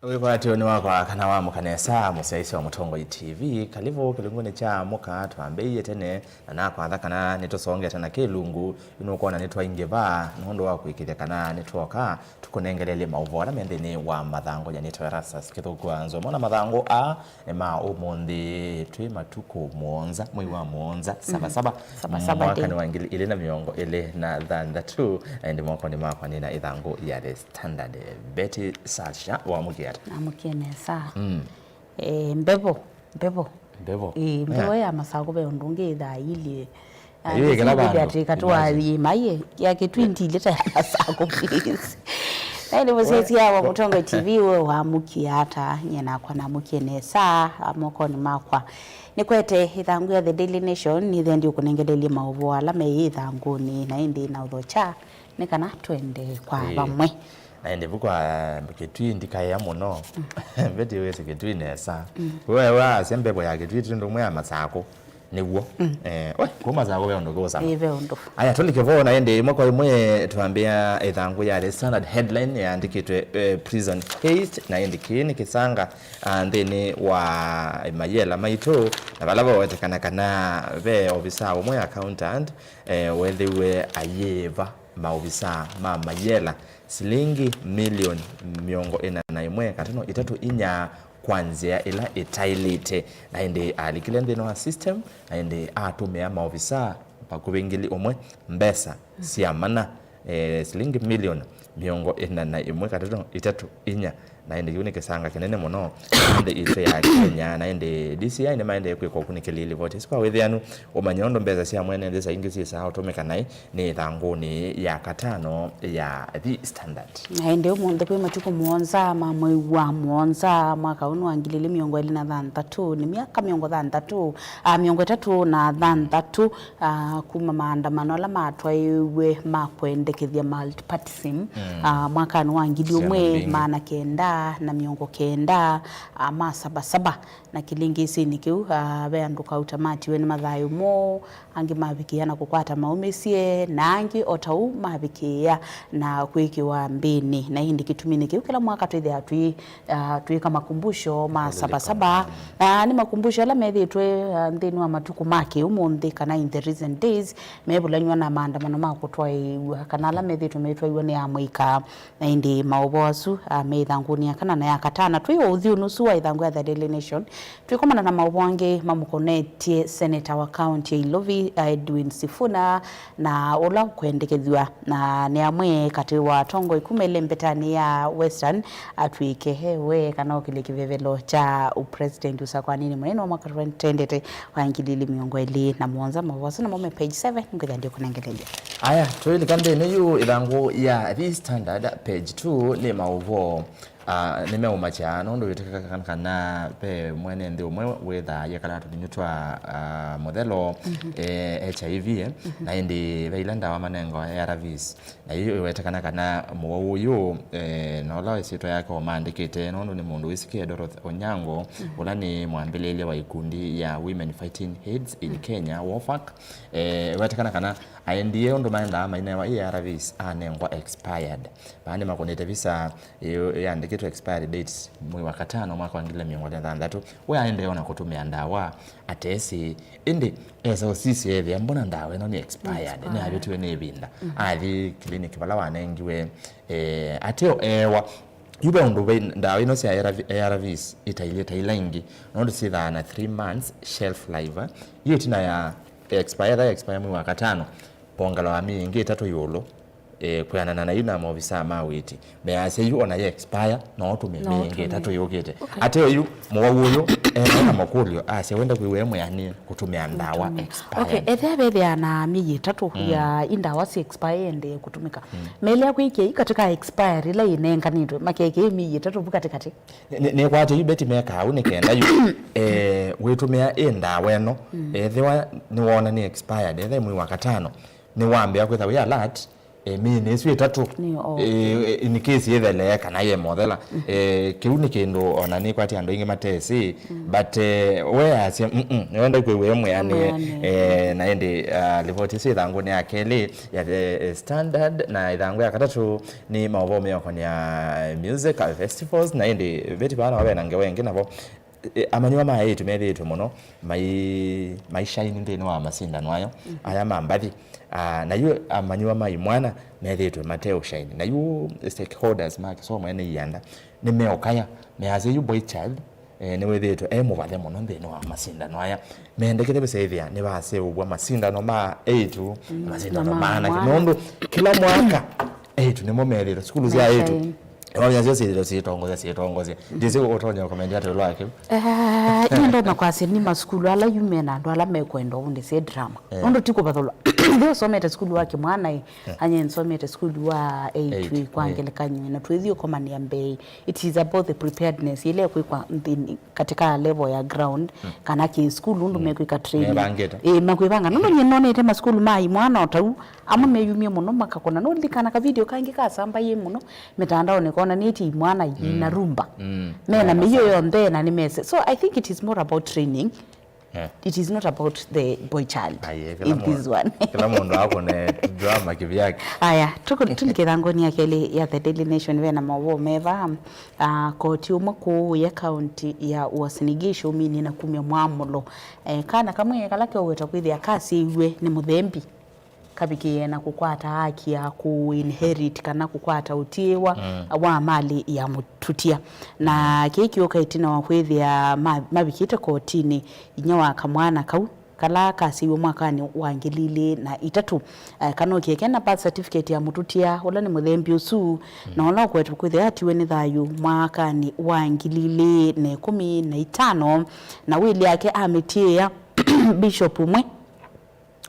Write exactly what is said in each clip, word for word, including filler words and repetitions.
Wĩkwatĩonĩ wakwa kana wamũka nesa, mũsyaĩĩsya wa Mũtongoi T V, kalivu kĩlungunĩ kya Amũka. Twambĩĩie tene, na nakwatha kana nĩtũsongete na kĩlungu, yu nũkwona nĩtwaingĩva nũndũ wa kũĩkĩĩthya kana nĩtwoka tũkũnengelelye maũvoo ala me nthĩnĩ wa mathangũ. Nyanĩtwa Erastus Kĩthũku wa Nzũmo, na mathangũ aa nĩ ma ũmũnthĩ, twĩ matukũ mũonza, mwei wa mũonza, saba saba, Saba saba mwakanĩ day. wa ngili ilĩ na mĩongo ĩlĩ na thanthatũ, na ĩndĩ mokonĩ makwa nĩ na ĩthangũ ya The Standard. Betty Sasha, wamũkie ata? Namũkie nesa. Mm. Eh, mbevo, mbevo. Mbevo. Eh, mbevo Eh. ya Masakũ ve ũndũ ũngĩ ĩthaa ilyĩ. Na yu ĩkĩla vandũ, imagine. Katũathi maye ya Kĩtwii ndilĩ ta ya Masakũ, please. Na ĩndĩ mũsyaĩĩsya wa Mũtongoi T V, we wamũkie ata? Nyie nakwa namũkie nesa, a, mokonĩ makwa. Nĩkwete ĩthangũ ya The Daily Nation, nĩthendi ũkũnengelelye maũvoo ala me ĩthangũnĩ, na ĩndĩ na ũthokya nĩ kana twende kwa Ĩĩ. vamwe. Na ĩndĩ vu kwa Kĩtwii ndikaĩa mũno. Betty wĩsĩ Kĩtwii nesa. We waasya mbevo ya Kĩtwii ti ũndũ ũmwe ya Masakũ. Nĩw'o. Mm. Eh, we, kuma saa kũme ũndũ kũsa. Ĩĩ, ve ũndũ. Aya, tũlike vo na ĩndĩ ĩmwe kwa ĩmwe twambĩa ĩthangũ ya The Standard headline yaandĩkĩtwe, eh, "Prison Haste," na ĩndĩ kĩĩ nĩ kĩsanga, ah, nthĩnĩ wa mayela maitũ, na vala vawetekana kana ve ovisa ũmwe accountant, eh, wethĩiwe ayĩva maovisa ma mayela silingi milioni mĩongo ĩna na ĩmwe katono itatũ inya kwa nzĩa ĩla ĩtaĩlĩte, na ĩndĩ alikile nthĩnĩ wa system, na ĩndĩ atũmĩa maovisa vakuvĩ ngili ũmwe mbesa sya mana, eh, silingi milioni mĩongo ĩna na ĩmwe katono itatũ inya, na ĩndĩ kĩu nĩ kĩsanga kĩnene mũno nthĩ itũ ya Kenya, na ĩndĩ D C I nĩmaendee kwĩka ũkunĩkĩli livoti ĩsu kwa wĩthĩanu, ũmanye ũndũ mbesa sya mwene nthĩ saingĩ syĩsaa ũtũmĩka naĩ nĩ ĩthangũnĩ ya katano ya The Standard. Na ĩndĩ ũmũnthĩ kwĩ matukũ mũonza ma mwei wa mũonza mwaka ũnĩ wa ngili ilĩ mĩongo ĩlĩ na thanthatũ, nĩ myaka mĩongo thanthatũ, a, mĩongo ĩtatũ na thanthatũ, a, kuma maandamano ala matwaĩwe ma kwendekethya multipartyism, Mm. a, mwakanĩ wa ngili ũmwe maana kenda na mĩongo kenda, a, ma Saba Saba. Na kĩlĩngĩsĩnĩ kĩu, ah, ve andũ kauta matiwe nĩ mathayũ moo, angĩ mavikĩĩa na kũkwata maũmĩsye, na angĩ o ta ũu mavikĩĩa na kwĩkĩwa mbĩnĩ. Na ĩndĩ kĩtuminĩ kĩu, kĩla mwaka twĩthĩaa twĩ, ah, twĩka makumbusho ma Saba Saba. Ah, nĩ makumbusho ala methĩĩtwe, ah, nthĩnĩ wa matukũ ma kĩũmũnthĩ, kana in the recent days, mevulanywa na maandamano ma kũtwaĩw'a, kana ala methĩĩtwe metwaĩw'a nĩ amũika. Na ĩndĩ maũvoo asu, ah, me ĩthangũnĩ ya kana na ya katano. Twĩ o ũthyũnĩ ũsu wa ĩthangũ ya The Daily Nation, twĩkomana na maũvoo angĩ mamũkonetye seneta wa kaunti ya Ilovi, ah, Edwin Sifuna, na ũla ũkwendekethw'a na nĩ amwe katĩ wa atongoi kuma ĩlembetanĩ ya Western atw'ĩke ewe kana okĩlye kĩvevelo kya ũpresident ũsakwanĩnĩ mũnene wa mwaka twenty twenty wa ngili ilĩ mĩongo ĩlĩ na mũonza. Maũvoo asu namo me page seven, ngwĩthĩa ndĩkũnengelelya. Aya, tũilika nthĩnĩ yu ĩthangũ ya The Standard, page two, nĩ maũvoo, ah, nĩmeũmakya, nũndũ wĩtĩkĩlĩka kana ve mwene nthĩ ũmwe wĩthaa yekala na tũvinyũ twa, ah, mũthelo, eh, H I V, eh, na ĩndĩ ve ila ndawa manengo A R Vs. Na yu ĩwetekana kana mũwau ũyũ, eh, na ũla ĩsyĩtwa yake ũmaandĩkĩte, nũndũ nĩ mũndũ wĩsĩkĩe Dorothy Onyango, ũla nĩ mwambĩlĩĩlya wa ikundi ya Women Fighting AIDS in Kenya, WOFAC. Eh, ĩwetekana kana aendie ũndũ maendaa mainewa A R Vs anengwa expired. Vaa nĩmakũnĩte visa ĩ-, yandĩkĩtwe expiry date mwei wa katano mwaka wa ngili mĩongo ĩlĩ na thanthatũ. We aendee ona kũtũmĩa ndawa atesĩ, ĩndĩ esa ũsisya ethĩa mbona ndawa ĩno nĩ expired, nĩ expired, nĩyavĩtiwe nĩ ĩvinda. Mhm. Athi clinic vala wanengiwe, eh, ateo ewa. Yu ve ũndũ ve ndawa ino sya A R V, A R Vs itailye ta ila ingĩ, nũndũ syĩthaa na three months shelf life, eh. Yu ĩtina ya expire, ĩla expire mwei wa katano, pongelwa mĩĩ ĩngĩ ĩtatũ ĩũlũ, eh, kwĩanana na yu na maovisa ma wĩti. Measya yu ona yĩ expire, no ũtũmĩe mĩĩ ĩngĩ ĩtatũ yũkĩte. Okay. Ate oyu, mũwau ũyũ, eh, na makũlyo, asya wenda kwĩw'a e mwĩanĩe kũtũmĩa ndawa expired. Okay, ethĩa vethĩaa na mĩĩ ĩtatũ ya i ndawa sya expire ende kũtũmĩka. Melea kwĩkĩa i katika expiry ĩla ĩnenganĩtwe, makekĩa mĩĩ ĩtatũ vu katĩkatĩ. Nĩ, nĩ, nĩkwatĩ yu Betty mekaa ũu nĩ kenda yu, eh, wĩtũmĩa ĩ ndawa ĩno, ethĩwa nĩwona nĩ expired, ethĩwa mwei wa katano, nĩwambĩa kwĩtha wĩ alert, Eh, mĩĩnĩ ĩsu ĩtatũ. Nĩ, oh, eh, okay. Eh, in case yĩthelee kana yĩ mothela. Eh, kĩu nĩ kĩndũ ona nĩkwatĩ andũ aingĩ matesĩ, but, eh, we asya, "Mm-mm, nĩwenda kwĩw'a mwĩanĩe." Mwĩanĩe. Eh, na ĩndĩ, ah, livoti ĩsu ĩthangũnĩ ya kelĩ ya The Standard, na ĩthangũ ya katatũ nĩ maũvoo meũkonĩa music, ah, festivals, na ĩndĩ veti vaa nao vena ngewa ĩngĩ navo. E, amanyĩw'a ma eĩtu methĩĩtwe mũno mai, maishaini nthĩnĩ wa masindano aya, aya ma mbathi. Ah, na yu amanyĩw'a ma imwana methĩĩtwe mate ũshaini. Na yu stakeholders ma kĩsomo ene ianda nĩmeũkaya, measya yu boy child, eh, nĩwĩthĩĩtwe e mũvathe mũno nthĩnĩ wa masindano aya. Mendekete vĩsethĩa nĩvaseũvw'a masindano ma eĩtu na masindano ma anake. Nũndũ kĩla mwaka eĩtu nĩmo methĩĩtwe sukulu sya eĩtu. Wawĩa syo syĩthĩo syĩtongosya, syĩtongosya. Ndĩsĩ ũtonya ũkomendĩa tũlũ wa kĩu. Eh, ĩĩ ndonya kwasya nĩ masukulu ala yu mena andũ ala mekwenda ũndĩ syĩ drama. Eh. Ũndũ ti kũvathũla. Ĩthĩ ũsomete sukulu wa kĩmwana ĩ, anye nsomete sukulu wa eight ĩ, kwa ngelekany'o, na twĩthi ũkomanĩa mbee. It is about the preparedness, ile kwĩkwa nthĩnĩ katika level ya ground, kana kĩ sukulu ũndũ mekwĩka training. Mebangĩte. Ĩĩ, makwĩvanga. Nũndũ nyie nonete masukulu ma imwana o tau, amwe meyumie mũno makakũna. Nũlilikana ka video kangĩ kasambaie mũno, mĩtandaonĩ konanĩtye imwana ina rumba. Mena mĩio yonthe na nĩmese. So I think it is more about training. Yeah. It is not about the boy child in this one. Kĩla mũndũ akũne drama kĩvyake. Aya, tũlikĩthangũni ya kelĩ ya The Daily Nation vena maũvoo meva. Ah, koti ũmwe kũũ ya kaunti ya Uasin Gishu ũminie na kumya mwamũlo. Eh, kana kamwe kala keũweta kwĩthĩa kasyaiwe nĩ mũthembi kavikĩe na kũkwata haki ya kũ inherit kana kũkwata ũtiĩwa wa mali ya mũtutia. Na kĩĩ kĩũka ĩtina wa kwĩthĩa ma-, mavikĩte kotinĩ inyia wa kamwana kau kala kasyaiwe mwakanĩ wa ngili ilĩ na itatũ, eh, kanokie kena birth certificate ya mũtutia ũla nĩ mũthembi ũsu, na ũla ũkwetwe kwĩthĩa atiwe nĩ thayũ mwakanĩ wa ngili ilĩ na ĩkũmi na itano, na wĩli yake amĩtiĩa bishop ũmwe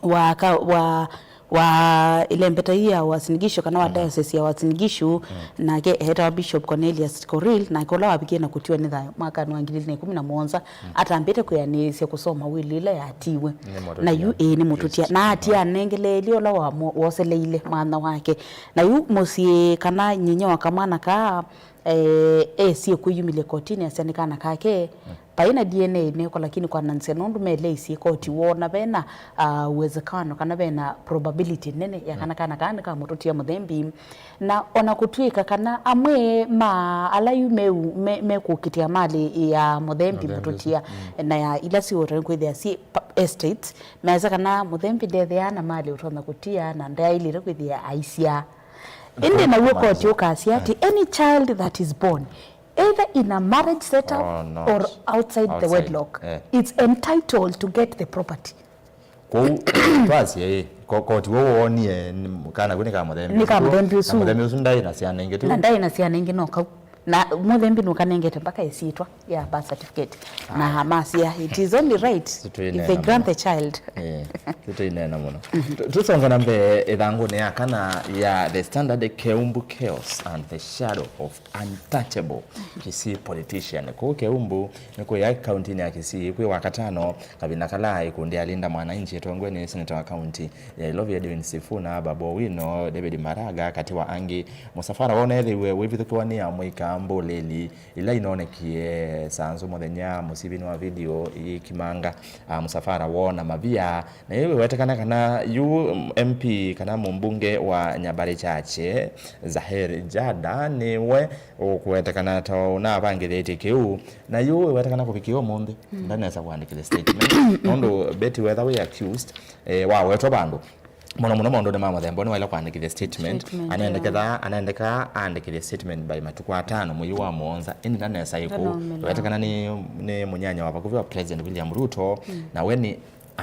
wa ka-, wa, wa ĩlembeta ii ya Uasin Gishu, kana wa diocese ya Uasin Gishu, nake etawa Bishop Cornelius Koril, nake ũla wavikie na kũtiwa nĩ thayũ mwakanĩ wa ngili ilĩ na ĩkũmi na mũonza, atambĩte kwĩanĩĩsya kũsoma wĩli ĩla yatiwe. Na yu, ĩĩ, nĩ mũtũtia. Na atia anengeleelye ũla wamo-, woseleile mwana wake. Na yu mũsyĩ kana nyinya wa kamwana kaa, eh, esie kwĩyumĩlya kotinĩ asya nĩ kana kake, vai na D N A ineko, lakini kwananzya nũndũ meleisye koti woona vena, ah, uwezekano kana vena probability nene ya kana kana kaa nĩ ka mũtũtia mũthembi. Na ona kũtw'ĩka kana amwe ma ala yu meu-, me-, mekũkitĩa mali ya mũthembi mũtũtia na ya ila siũtonya kwĩthĩa syĩ pa-, estates, measya kana mũthembi ndethĩaa na mali ũtonya kũtia na ndaaĩlĩte kwĩthĩa aisyaa. Ĩndĩ naw'o koti ũkasya atĩ any child that is born either in a marriage setup or outside the wedlock, it's entitled to get the property. Kwoou, eh, twasye, ĩ, ko-, koti woo woonie nĩ, kana kau nĩ ka mũthembi ũsu. Nĩ ka mũthembi ũsu. Na mũthembi ũsu ndaĩ na syana ingĩ tu. Na ndaĩ na syana ingĩ no kau. Na mũthembi nũkanengete mpaka ĩsyĩtwa ya birth certificate. Na masya, it is only right if they grant the child. Eh, tũtũineena mũno. Tu-, tũsonge na mbee ĩthangũnĩ ya kana ya The Standard, Keumbu Chaos and the Shadow of Untouchable Kisii Politician. Kũu Keumbu nĩ kũya kauntinĩ ya Kisii kwĩ Wakatano, kavinda kala ikundi ya Linda Mwananchi ĩtongoe nĩ seneta wa kaunti ya Ilovi Edwin Sifuna, Babu Owino, David Maraga, katĩ wa angĩ. Mũsafara woo neethĩiwe wĩvithũkĩwa nĩ amũika mbũlĩli ila inoonekie saa nzũ mũthenya mũsivinĩ wa video ikimanga, ah, mũsafara woo na mavia. Na yu ĩwetekana kana yu M P kana mũmbunge wa Nyabari Chache, Zaher Jada, nĩwe ũkũwetekana ta ũnavangĩthĩtye kĩu. Na yu ĩwetekana kũvikĩa ũmũnthĩ ndanesa kũandĩkĩthya statement. Nũndũ Betty wetha wĩ accused, eh, wawetwa vandũ, mũno mũno maũndũnĩ ma mũthemba ũũ nĩwaĩle kũandĩkĩthya statement. Statement, anaendeketha, yeah. Anaendeka aandĩkĩthye statement by matukũ atano mwei wa mũonza, ĩndĩ ndanesa ĩkũũ. Ĩwetekana nĩ, nĩ mũnyanya wa vakuvĩ wa President William Ruto, na we nĩ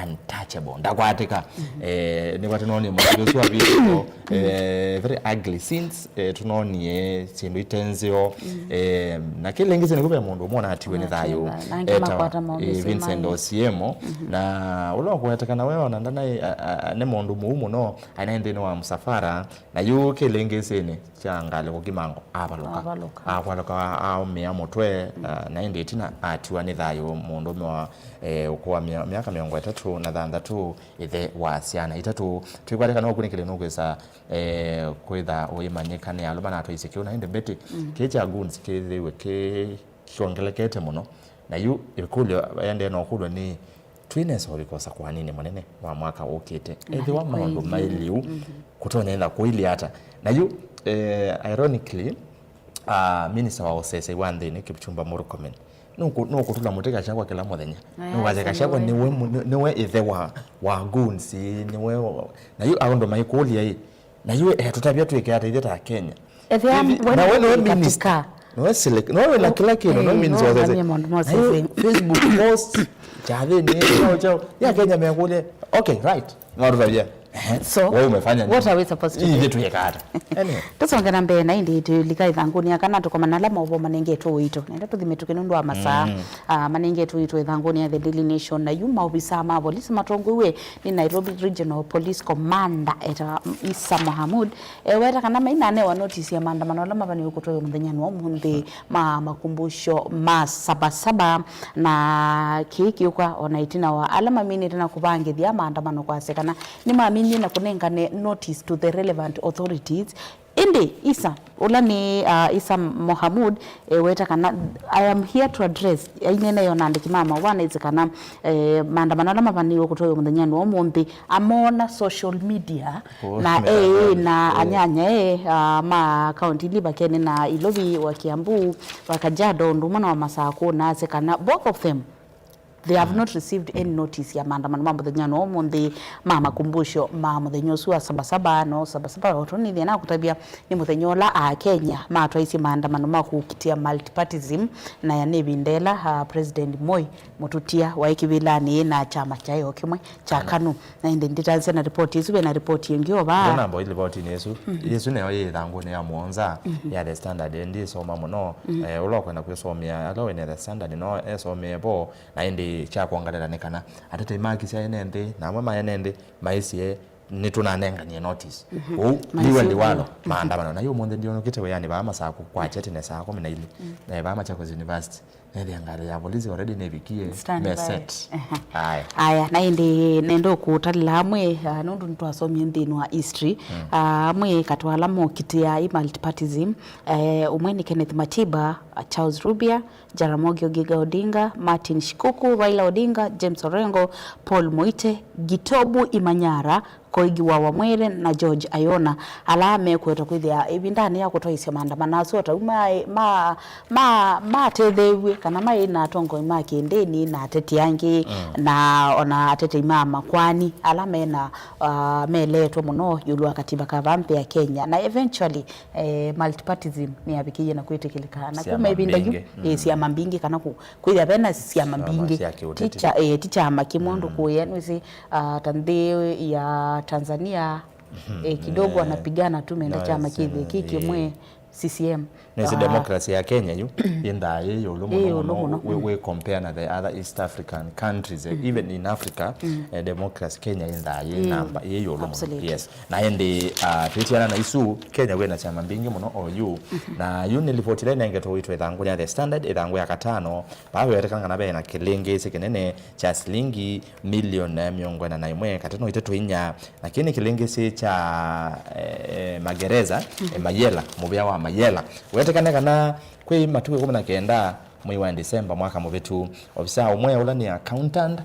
untouchable, ndakwatĩka. Eh, nĩvatũnonie mũthembi ũsu wa video, eh, very ugly scenes, eh, tũnonie syĩndũ ite nzeo. Eh, na kĩla ĩngĩ nĩkwĩ ve mũndũ ũmwe ũnatiwe nĩ thayũ, na angĩ etawa, makwata maũndũ eh, Vincent Osiemo. Na ũla ũkũwetekana we ona ndanaĩ, a, a, nĩ mũndũ mũu mũno, anaĩ nthĩnĩ wa msafara, na yu kĩla ĩngĩ sĩnĩ kya ngalĩko kimango, avalũka. Avalũka. Avalũka, aũmĩa mũtwe, ah, na ĩndĩ ĩtina atiwa nĩ thayũ mũndũũme wa, eh, ũkũũ wa mya-, myaka mĩongo ĩtatũ. tũ na thanthatũ, ĩthe wa syana itatũ. Twĩkwatĩkana ũkunĩkĩle nũkwĩsa, eh, kwĩtha ũimanyĩka nĩ alũma na atwaisye kĩu, na ĩndĩ Betty, kĩĩ kya goons kĩthĩwe kĩ kĩongelekete mũno. Na yu ĩkũlyo ĩendee na ũkũlw'a nĩ, twĩnesa ũvika ũsakũaninĩ mũnene wa mwaka ũkĩte? Ethĩwa maũndũ mailiu, kũtonya ĩtha kũilyĩ ata? Na yu, eh, ironically, ah, minister wa ũseseĩ wa nthĩnĩ, Kipchumba Murkomen, nũkũ- nũkũtũla mũtĩ Gachagua kĩla mũthenya. Nũwasya Gachagua nĩwe mũ- nĩ- nĩwe ĩthe wa, wa goons, nĩwe. Na yu aũndũ maikũlya ĩ, na yu etũtavya twĩke ata ithyĩ ta Kenya? Ethĩa we nĩwe minister, nĩwe select, nĩwe wĩna kĩla kĩndũ, nĩwe minister wa ũseseĩ. Na yu Facebook post, kyathĩnĩ, chao, chao, ya Kenya mekũlya, okay, right, matũtavya. So, wewe umefanya nini? What are we supposed to do? Ithyĩ twĩka ata? Anyway. Tũsonge na mbee na ĩndĩ tũlika ĩthangũnĩ ya kana tũkomana ala maũvoo manengetwe ũito. Nenda tũthime tũke nũndũ wa masaa, ah, manengetwe ũito ĩthangũnĩ ya The Daily Nation. Na yu maovisaa ma volisi matongoew'e nĩ Nairobi Regional Police Commander eta Isa Mohamud, eweta kana mainanewa notisi ya maandamano ala mavaniwe kũtwaĩwa mũthenyanĩ wa ũmũnthĩ ma makumbusho ma Sabasaba, na kĩĩ kĩũka ona ĩtina wa ala maminĩte na kũvangĩthya maandamano kwasya kana nĩmaminie na kũnengane notice to the relevant authorities. Ĩndĩ Isa, ũla nĩ, uh, Isa Mohamud, eweta kana, "I am here to address," aineeneie ona andĩki ma maũvoo anaisye kana, eh, maandamano ala mavaniwe kũtwaĩwa mũthenyanĩ wa ũmũnthĩ amoona social media, na eĩ na anyanya e, ah, ma kaunti ili vakene na Ilovi, wa Kiambu, wa Kajiado, ũndũ ũmwe na wa Masakũ, na asya kana both of them, they have not received any notice ya maandamano ma mũthenyanĩ wa ũmũnthĩ ma makumbusho ma mũthenya ũsu wa Sabasaba. No Sabasaba, o tondũ nĩ thĩna kũtavya, nĩ mũthenya ũla Akenya matwaisye maandamano ma kũkitĩa multipartism, na ya nĩ ĩvinda ĩla, ah, President Moi Mũtutia waĩ kĩvĩlanĩ na kyama kyaĩ o kĩmwe kya KANU. Na ĩndĩ nditaanzya na ripoti ĩsu, ve na ripoti ĩngĩ o vaa. Ndona mboi ripotinĩ ĩsu. Ĩsu nĩyo yĩ ĩthangũnĩ ya mũonza ya The Standard, ĩndĩ ĩsoma mũno. Eh, ũla ũkwenda kwĩsomea, ala wĩna The Standard no esomee vo, na ĩndĩ kya kwongelela nĩ kana atetei ma kĩsyaĩ ene nthĩ, na amwe ma ene nthĩ maisye nĩtũnanenganie notice. Ũu liwe liwalo maandamano. Na yu ũmũnthĩ ndionũkĩte wĩanĩ vaa masaa kũ-, kwakya tene saa kũmi na ilĩ. Eh, vaa Machakos University. Nethĩa ngalĩ ya volisi already nĩvikie, me set. Aya. Aya, na ĩndĩ nenda ũkũtalĩla amwe, ah, nũndũ nĩtwasomie nthĩnĩ wa history. Ah, amwe katĩ wa ala mokitĩa i multipartism, eh, ũmwe nĩ Kenneth Matiba, ah, Charles Rubia, Jaramogi Oginga Odinga, Martin Shikuku, Raila Odinga, James Orengo, Paul Moite, Gitobu Imanyara, Koigi wa Wamwere na George Ayona, ala mekwetwa kwĩthĩa ĩvindanĩ ya kũtwaĩsya maandamano asu o ta u ma, ma, ma, matetheew'e kana maĩ na atongoi ma kĩndĩni na ateti angĩ, na ona atetei ma makwani ala mena, ah, meleetwe mũno ĩũlũ wa katiba ka vaa nthĩ ya Kenya. Na eventually, eh, multipartism nĩyavikĩie na kwĩtĩkĩlĩka. Na kuma ĩvinda yu, eh, syama mbingĩ kana ku-, kwĩthĩa vena syama mbingĩ, ti kya-, eh, ti kyama kĩmwe ũndũ kũya, nĩwĩsĩ, ah, ta nthĩ ya Tanzania, eh, kidogo wanapigana tu menda kyama kĩthĩ kĩ kĩmwe, C C M. Nĩsĩ democracy ya Kenya yu yĩnthaa yĩ ĩũlũ mũno, wĩ, wĩ compare na the other East African countries, eh, even in Africa, eh, democracy Kenya yĩnthaa yĩ namba yĩ ĩũlũ mũno. Yes. Na ĩndĩ, ah, twĩtiana na isu, Kenya wĩna syama mbingĩ mũno o yu. Na yu nĩ ripoti ĩla ĩnengetwe ũito ĩthangũnĩ ya The Standard, ĩthangũ ya katano, vaa wetekana kana vena kĩlĩngĩĩsĩ kĩnene kya silingi milioni mĩongo ĩna na ĩmwe katano itatũ inya, na kĩĩ nĩ kĩlĩngĩĩsĩ kya, eh, magereza, eh, mayela, mũvĩa wa mayela. Wetekane kana kwĩ matukũ ĩkũmi na kenda mwei wa December mwaka mũvĩtu, ovisaa ũmwe ũla nĩ accountant,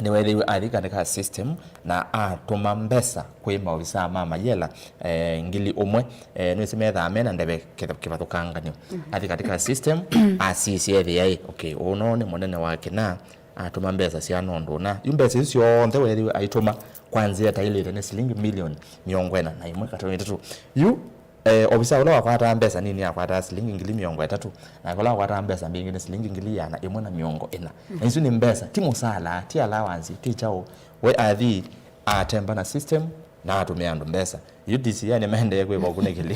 nĩweethĩiwe athi katika system na atũma mbesa kwĩ maovisaa ma mayela, eh, ngili ũmwe, eh, nĩwĩsĩ methaa mena ndeve kĩtha-, kĩvathũkanganyo. Athi katika system, asisya ethĩa ĩ, okay, ũno nĩ mũnene wa kĩna, atũma mbesa syana ũndũ ũna. Yu mbesa isu syonthe weethĩiwe aitũma kwa nzĩa ĩtaĩlĩte nĩ silingi milioni mĩongo ĩna na ĩmwe katano itatũ. Yu Eh, ovisa ũla wakwataa mbesa nini akwataa silingi ngili mĩongo ĩtatũ, nake ũla wakwataa mbesa mbingĩ nĩ silingi ngili ĩana ĩmwe na mĩongo ĩna. Na isu nĩ mbesa, ti mũsala, ti allowance, ti kyaũ. We athi atemba na system, na atũmĩa andũ mbesa. Yu D C I nĩmaendee kwĩva ũkunĩkĩli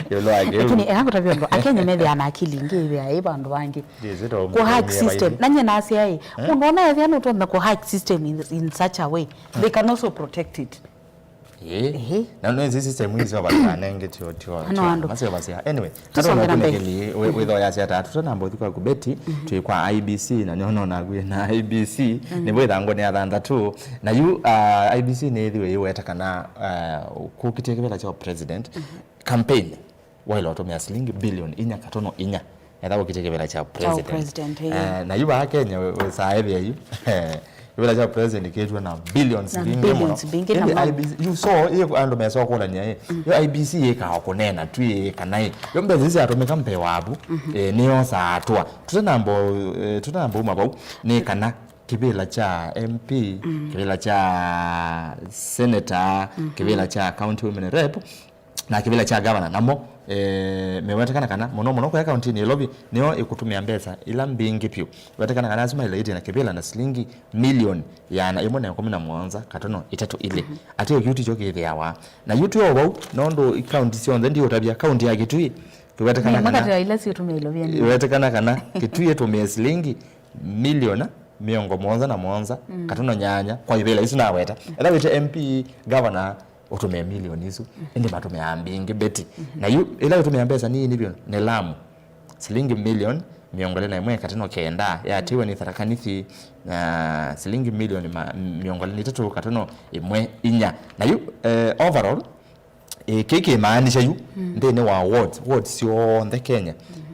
ĩũlũ wa kĩu. Lakini eka ngũtavye ũndũ, Akenya methĩaa na akili ingĩ ĩthĩa ĩ vandũ vangĩ. Kũ hack system. Na nyie nasya ĩ, mũndũ ona ethĩa nũtonya kũ hack system in, in such a way, they can also protect it. Ĩĩ. Ĩĩ. Na nĩwĩsĩ system ii syovathĩaa nengĩ tio, tio, ano tio andũ masyovathĩaa. Anyway, tũsonge na mbee. Wĩthoo yasya ta tũtanamba ũthi kwaku Betty, twĩ kwa I E B C, na nĩona naku na I E B C, nĩvo ĩthangũ nĩ ya thanthatũ. Na yu, uh, I E B C nĩĩthiwe yĩweta kana, uh, kũkitĩa kĩvĩla kya president, campaign waĩle ũtũmĩa silingi billion inya katono inya etha ũkitye kĩvĩla kya president. President, eh. Eh, na yu vaa Kenya we, we saa ethĩa yu kĩvĩla kya president kĩtw'e na billions mbingĩ mũno. Billions mbingĩ na ĩndĩ ma- I E B C, you saw, ĩ andũ mesa kũlania ĩ yo I E B C ĩkaa kũneena twĩ kana ĩ yo mbesa isu syatũmĩka mbee wavu, eh, nĩyosaa atũa. Tũtanamba, eh, tũtanamba uma vau nĩ kana kĩvĩla kya M P, kĩvĩla kya senator, kĩvĩla kya county women rep, na kĩvĩla kya gavana namo, eh, mewetekana kana mũno mũno kũya kauntinĩ ya Nairobi nĩyo ĩkũtũmĩa mbesa ila mbingĩ vyũ. Wetekana kana asu maĩle ĩtina kĩvĩla na silingi milioni ĩana ĩmwe na ĩkũmi na mũonza katono itatũ ilĩ. Atĩ kĩu tikyo kĩthĩawa. Na yu twĩ o vau, nũndũ kaunti syonthe ndiũtavya, kaunti ya Kitui, kĩwetekana kana, makatĩla ila siũtũmĩa ilovia nĩ wetekana kana Kitui ĩtũmĩe silingi milioni mĩongo mũonza na mũonza katono nyanya kwa ivĩla isu naweta. Etha wĩte M P, gavana, ũtũmĩe milioni isu, ĩndĩ matũmĩaa mbingĩ Betty. Na yu ĩla ũtũmĩa mbesa nini vyũ nĩ Lamu, silingi milioni mĩongo ĩlĩ na ĩmwe katono kenda, yatiwe nĩ Tharaka Nithi, na silingi milioni ma- mĩongo ĩlĩ na itatũ katono ĩmwe inya. Na yu, eh, overall, eh, kĩĩ kĩmaanisha yu nthĩnĩ wa wards, wards syonthe Kenya,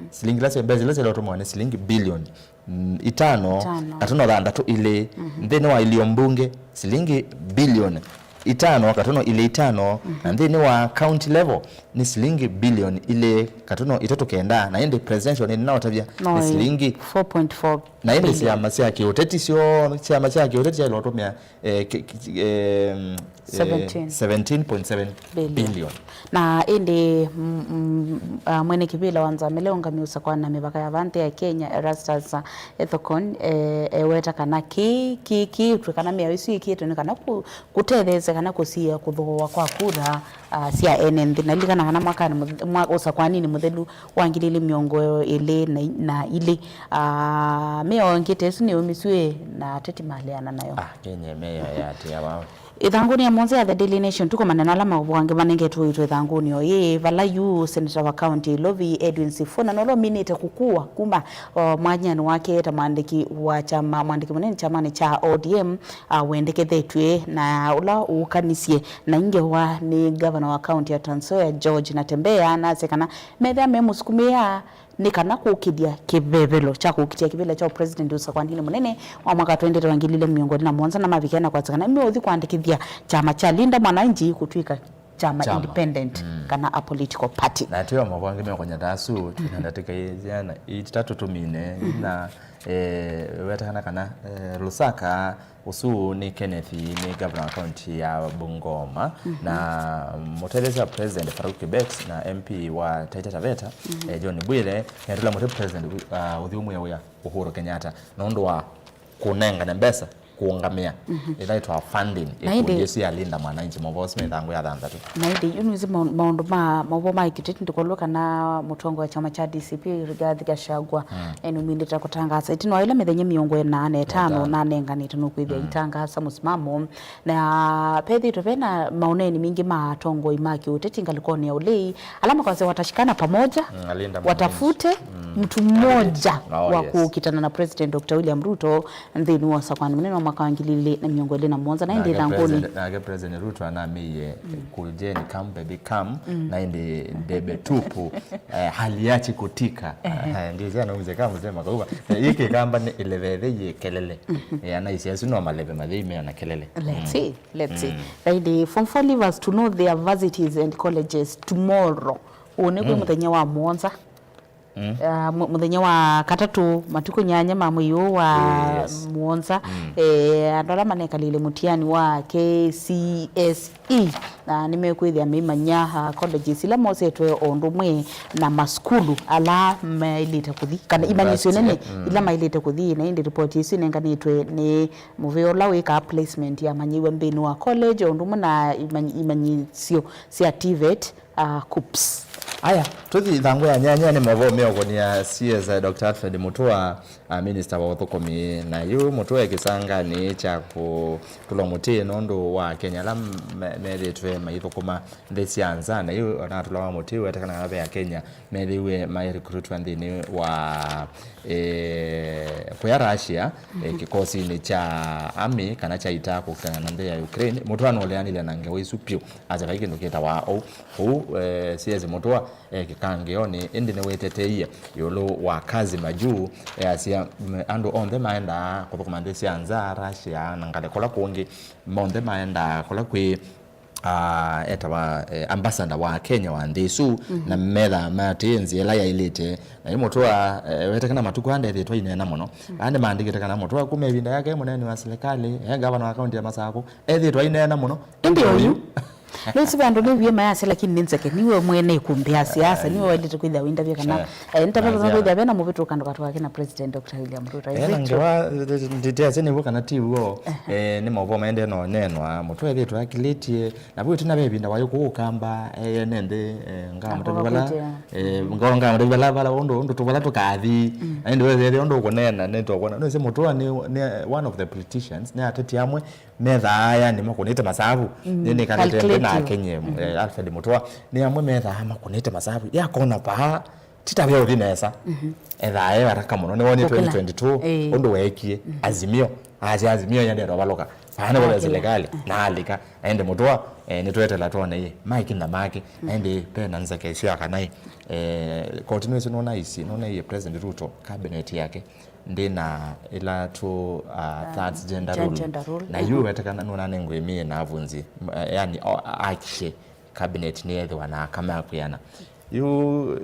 silingi ila sya- mbesa ila syaĩle ũtũmĩwa nĩ silingi bilioni mm, itano, itano, katono thanthatũ ilĩ. Nthĩnĩ wa ilio mbunge, silingi bilioni itano katono ilĩ itano, na nthĩnĩ wa county level nĩ silingi bilioni ilĩ katono itatũ kenda, na ĩndĩ presidential nĩ nĩnaũtavya nĩ silingi four point four billion. Na ĩndĩ syama sya kĩũteti syo, syama sya kĩũteti syaĩle ũtũmĩa, eh, ki- ki- eh, mm, eh, seventeen. Seventeen point seven billion. Na ĩndĩ, mm, mm, ah, mwene kĩvĩla wa Nzamĩle ũngamĩe ũsakũa na mĩvaka ya vaa nthĩ ya Kenya, Erastus, ah, Ethekon, eh, eweta kana kĩ- kĩ- kĩĩtwe kana mĩao ĩsu yĩkĩtwe nĩ kana kũ- kũtetheesya kana kũsiĩĩa kũthooa kwa kura, ah, sya ene nthĩ. Na lilikana kana mwakanĩ mũthe- mwa- ũsakũaninĩ mũthelu wa ngili ilĩ mĩongo ĩlĩ na ilĩ, ah, mĩao ĩngĩ ta ĩsu nĩyũmĩsw'e na ateti maleana nayo. Ah, Kenya mĩao yatĩa vau. Ĩthangũnĩ ya mũonza ya The Daily Nation, tũkomane na ala maũvoo angĩ manengetwe ũito ĩthangũnĩ o yĩĩ, vala yu seneta wa kaunti ya Ilovi, Edwin Sifuna, na ũla ũminĩte kũkua kuma, o, mwanyanĩ wake ta mwandĩki wa kyama, mwandĩki mũnene kyamanĩ kya O D M, a, wendekethetw'e, na ũla ũũkanisye na ngewa nĩ ngavana wa kaunti ya Trans Nzoia, George Natembeya, na asya kana methĩa memũsukumĩĩa nĩ kana kũkĩthya kĩvevelo kya kũkitĩa kĩvĩla kya ũpresident ũsakũaninĩ mũnene wa mwaka wa twenty twenty wa ngili ilĩ mĩongo ĩlĩ na mũonza, na mavikĩa na kwasya kana nĩmeũthi kwandĩkĩthya kyama kya Linda Mwananchi kũtw'ĩka kyama independent kana a political party. Na twĩ o mavangĩ meũkony'a ta asu, twĩ na ndatĩka iana itatũ tũmine, na, eh, wetekana kana, eh, Lusaka, ũsu nĩ Kenneth, nĩ ngavana wa kaunti ya Bungoma, na mũtetheesya wa president Farouk Kibet na M P wa Taita Taveta, eh, John Bwire, nĩatũla mũtĩ president, uh, ũthi ũmwĩa wĩa Uhuru Kenyatta nũndũ wa kũnengane mbesa kũũngamĩa ĩla ĩtwa funding, na ĩndĩ ĩkundi ĩsu ya Linda Mwananchi. Maũvoo asu me ĩthangũ ya thanthatũ. Na ĩndĩ yu nĩwĩsĩ maũ- maũndũ ma maũvoo ma kĩteti ndĩkolwe kana mũtongoi wa kyama kya D C P Rigathi Gachagua, eh, nũmindĩte kũtangaasa ĩtina wa ĩla mĩthenya mĩongo ĩna na ĩtano nanenganĩte nũkwĩthĩa itangaasa mũsimamo. Na vethĩĩtwe ve na maũneeni mingĩ ma atongoi ma kĩũteti ngalĩkonĩ ya ũlei, ala makasya watashikana pamoja, watafute mtu mmoja wa kũkitana na President Doctor William Ruto nthĩnĩ wa ũsakũani mũnene wa mwaka wa ngili ilĩ na mĩongo ĩlĩ na mũonza, na ĩndĩ ĩthangũnĩ. Nake President Ruto anamĩie, "Cool Jane, come baby, come," na ĩndĩ ndebe tupu, eh, haliachi kutika. Eh, ndio jana mzee kama mzee makauga, eh, hiki kamba ni ilevethe ye kelele. Eh, anaisi asu no maleve mathei meo na kelele. Let's see, let's see. Thaidi, form four leavers to know their varsities and colleges tomorrow. Ũnĩ kwĩ mũthenya wa mũonza. Ah, mu- mũthenya wa katatũ, matukũ nyanya ma mwei ũũ wa mũonza, eh, andũ ala manekalĩle mũtiani wa K C S E, na nĩmekwĩthĩa meimanya, ah, colleges ila mosetwe o ũndũ ũmwe na masukulu ala maĩlĩte kũthi, kana imanyĩsyo nene ila maĩlĩte kũthi, na ĩndĩ ripoti ĩsu ĩnenganĩtwe nĩ mũvĩa ũla wĩkaa placement ya amanyĩw'a nthĩnĩ wa college, o ũndũ ũmwe na imanyi- imanyĩsyo sya TVET, ah, KUCCPS. Aya, tũthi ĩthangũ ya nyanya nĩ maũvoo meũkũnĩa C S, Doctor Alfred Mutua, a, Minister wa ũthũkũmi. Na yu Mutua e kĩsanganĩ kya kũtũlwa mũtĩ nũndũ wa Akenya ala me- methĩĩtwe maithũkũma nthĩ sya nza. Na yu ona atũlawa mũtĩ wetekana kana ve Akenya methĩiwe mai recruitwa nthĩnĩ wa, eh, kũya Russia, eh, kĩkosinĩ kya army kana kya ita kũkitana na nthĩ ya Ukraine. Mutua nũleanile na ngewa isu pyũ. Asya vai kĩndũ kĩtawa ũu. Ũu, eh, C S Mutua e kĩkangĩonĩ, ĩndĩ nĩwĩteteie ĩũlũ wa Kazi Majuu, easya, mm, andũ onthe maendaa kũthũkũma nthĩ sya nza, Russia, na ngalĩ kũla kũngĩ, monthe maendaa kũla kwĩ, ah, etawa, eh, ambassador wa Kenya wa nthĩ ĩsu, na methaa matĩĩe nzĩa ĩla yaĩlĩte. Na yu Mutua, eh, wetekana matukũ aa ndethĩĩtwe aineena mũno. Aa nĩmaandĩkĩte kana Mutua kuma ĩvinda yake e mũneeni wa silikalĩ, e ngavana wa kaunti ya Masakũ, ethĩĩtwe aineena mũno. Ĩndĩ oyu. Nĩwĩsĩ ve andũ nĩwie mayasya, lakini nĩ nzeke, niwe mwene ĩkumbĩ ya siasa, niwe waĩlĩte kwĩthĩa wĩndavya kana, eh, nĩtavavana kwĩthĩa vena mũvĩtũkano katĩ wake na President Doctor William Ruto. Is it true? Ngewa nditeasya nĩw'o kana ti w'o, eh, nĩ maũvoo maendee no nenwa, Mutua ethĩĩtwe akilĩtye, na vu ĩtina ve ĩvinda waĩ kũũ Ũkamba, eh, ene nthĩ, eh, ngamũtavya vala, eh, ngamũtavya vala, vala, ũndũ, ũndũ tũvala tũkathi, na ĩndĩ wethĩa ũndũ ũkũneena, nĩtũkwona. Nĩwĩsĩ Mutua nĩ, nĩ one of the politicians, nĩ ateti amwe methaa yani makũnĩte masavu. Nĩ nĩkalĩte nthĩ na Akenya, eh, Alfred Mutua, nĩ amwe methaa makũnĩte masavu. Yakona vaa, ti ta ve ũthi nesa. Ethaa e haraka mũno. Nĩwonĩ twenty twenty-two, ũndũ weekie. Azimio, asya Azimio yendete ũvalũka. Vaa nĩvo ve silikalĩ, na alika. Na ĩndĩ Mutua, eh, nĩtwetela twone ĩ, maikina make. Na ĩndĩ ve na nzeke sya kana ĩ, eh, koti nĩwĩsĩ nũnaisye, nũnaie President Ruto, cabinet yake ndĩ na ĩla tũ, uh, third gender rule. Na yu wetekana nũnanengwe mie na avunzi. M- eh, yani, o- aisye cabinet nĩyethĩwa na aka ma kwĩana. Yu,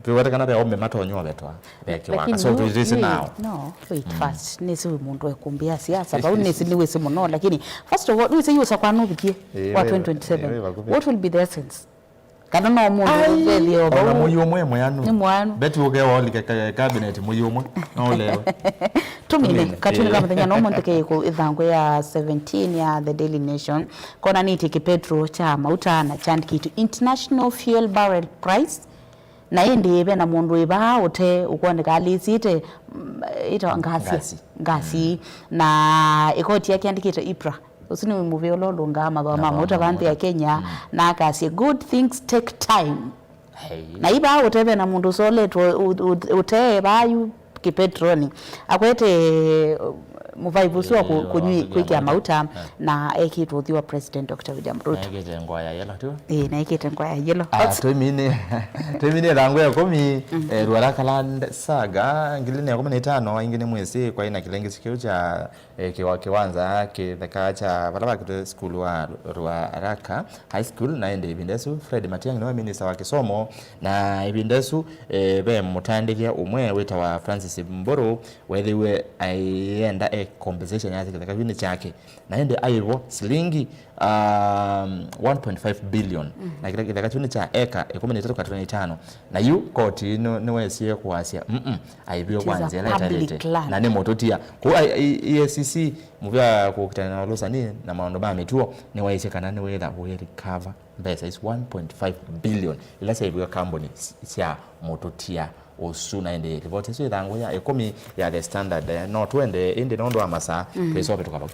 viwetekana ve aume matonya ũvetwa ve kĩwaka. So, twĩsĩ nao. No, wait first. Nĩsĩ wĩ mũndũ wa ĩkumbĩ ya siasa, vau nĩsĩ nĩwĩsĩ mũno, lakini first of all, nĩwĩsĩ yu ũsakwa nũvikie wa twenty twenty-seven. What will be the essence? Kana no mũndũ ũvethie o vau. Ona mũi ũmwe mweanu. Nĩ mweanu. Beti ũke waolike ka- cabinet mũi ũmwe. No ũlewe. Tũmine, katwini ka mũthenya no mũnthike ĩkũ ĩthangũ ya seventeen ya The Daily Nation. Konanĩtye kĩpetro kya mauta na kyandĩkĩtwe International Fuel Barrel Price. Na ĩndĩ ve na mũndũ ĩvaa ũte ũkwoneka alĩsĩte, mm, ĩtawa ngasi. Ngasi. Ngasi. Na ĩkoti yake yandĩkĩtwe IPRA. Ũsu nĩ mũvĩa ũla ũlũngaa mathooa ma mauta va nthĩ ya Kenya, na akasya, "Good things take time." Na ivaa ũteve na mũndũ ũsoletwe ũ- ũ- ũtee vaa yu kĩpetroni. Akwete, uh, mũvaivu ũsu wa kũ- kũnywi- kwĩkĩa mauta, na ekĩtwe ũthyũ wa President Doctor William Ruto. Naekĩte ngũa ya yellow tu. Ĩĩ, naekĩte ngũa ya yellow. Ah, tũimine, tũimine ĩthangũ ya ĩkũmi, eh, Ruaraka Land Saga, ngili na ĩkũmi na itano, aingĩ nĩ mwĩsĩ, kwaĩ na kĩlengesi kĩu kya eh, kĩwa- kĩwanza kĩtheka kya vala vakĩtwe sukulu wa Ruaraka High School, na ĩndĩ ĩvinda ĩsu Fred Matiang'i nĩwe minista wa kĩsomo, na ĩvinda ĩsu, eh, ve mũtandĩthya ũmwe wĩtawa Francis Mburu weethĩiwe aienda e compensation yake kĩtheka kĩu nĩ kyake, na ĩndĩ aĩvwa silingi, um, one point five billion. Na kĩla kĩtheka kĩu nĩ kya eka ĩkũmi na itatũ katĩ wa itano. Na yu koti nĩ- nĩwesie kũasya, mm, aiviwe kwa nzĩa ĩla ĩtaĩlĩte. Na nĩ mũtũtia. Kũu I- I- E A C C, mũvĩa kũkitana na ũlũsani na maũndũ ma mĩtuo, nĩwaisye kana nĩwĩtha ũirecover mbesa isu one point five billion ila syaiviwe kambuni s- sya mũtũtia ũsu. Na ĩndĩ livoti ĩsu ĩthangũ ya ĩkũmi ya The Standard, eh, no tũende ĩndĩ nũndũ wa masaa, twĩsovĩtũka vau.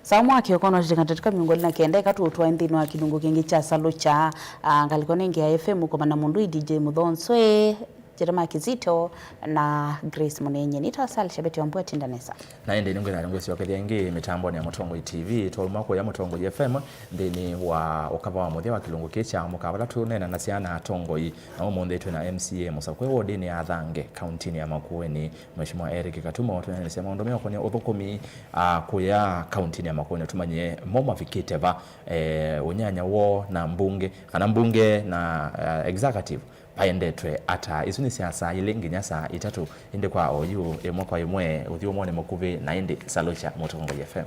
Saa ũmwe wa kĩoko no tũtĩka ndatĩka mĩongo ĩlĩ na kenda, eka tũũtwae nthĩnĩ wa kĩlungu kĩngĩ kya Salũkya, ah, ngalĩko nĩ Ngĩa F M, kũmana mũndũ i D J Mũthonswe, Jeremiah Kizito na Grace Mũnenye. Nĩtawa Sal Shabeti wa Mbua, tinda nesa. Na ĩndĩ nĩngwĩtha ngwĩsyokethya ĩngĩ mĩtambonĩ ya Mũtongoi T V, twauma kũya Mũtongoi F M nthĩnĩ wa ũkava wa mũthya wa kĩlungu kĩĩ kya mũkaa vala tũneenanasya na atongoi, na ũmũnthĩ twĩ na M C A mũsakũe wodinĩ ya Athange, kauntinĩ ya Makueni, Mheshimiwa Eric Katumo, tũneenanasya maũndũ meũkonia ũthũkũmi, ah, kũya kauntinĩ ya Makueni, tũmanye mo mavikĩte va, eh, ũnyanya woo na mbunge, kana mbunge na, ah, executive vaendetwe ata. Isu nĩ sya saa ilĩ nginya saa itatũ, ĩndĩ kwa oyu, ĩmwe kwa ĩmwe, ũthyũmũonĩ mũkuvĩ, na ĩndĩ Salũkya Mũtongoi F M.